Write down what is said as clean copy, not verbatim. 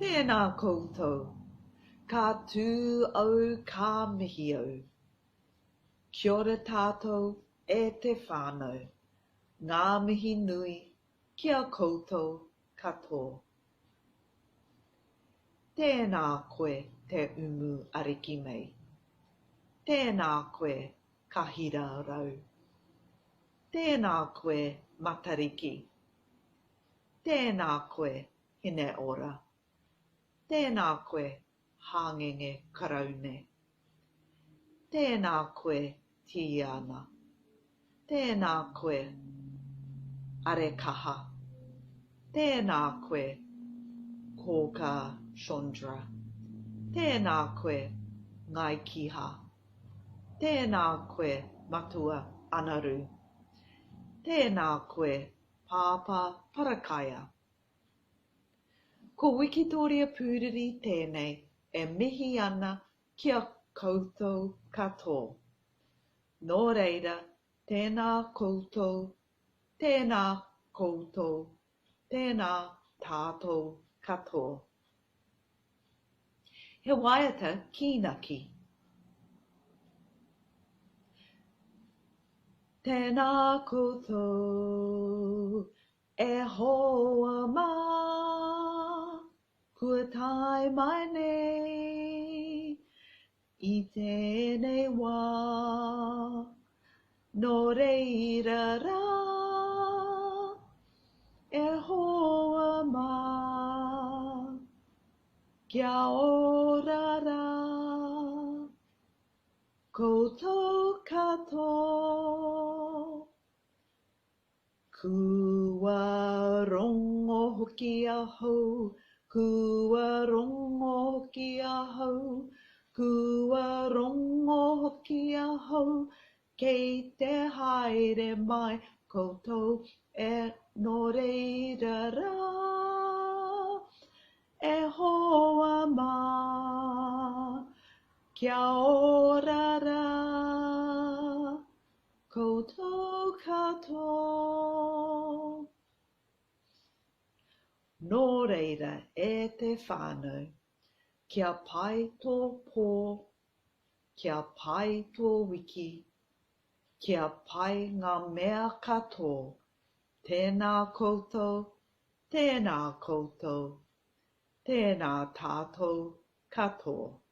Tēnā koutou. Ka tū au ka mihi au. Kia ora tātou e te whānau. Ngā mihi nui ki a koutou katoa. Tēnā koe Te Umu Ariki Mei. Tēnā koe Kahira Rau. Tēnā koe Matariki. Tēnā koe Hineora. Tēnā koe Hāngenge Karaune. Tēnā koe Tīana. Tēnā koe Arekaha. Tēnā koe Kōkā Shondra. Tēnā koe Ngāi Kiha. Tēnā koe Matua Anaru. Tēnā koe Pāpā Parakaia. Ko Wikitoria Pūriri tēnei e mihi ana ki a koutou katoa. Nō reira, tēnā koutou, tēnā koutou, tēnā tātou katoa. He waiata kīnaki. Tēnā koutou e hoa mā, kua tae mai nei i tēnei wā. Nō reira rā, e hoa mā, kia ora rā. Koutou katoa. Kua rongo hoki ahau, kua rongo hoki ahau, kua rongo hoki ahau, kei te haere mai koutou e nō reira rā, e hoa mā. Kia ora rā koutou katoa. Nō reira e te whānau, kia pai tō pō, kia pai tō wiki, kia pai ngā mea katoa, tēnā koutou, tēnā koutou, tēnā tātou katoa.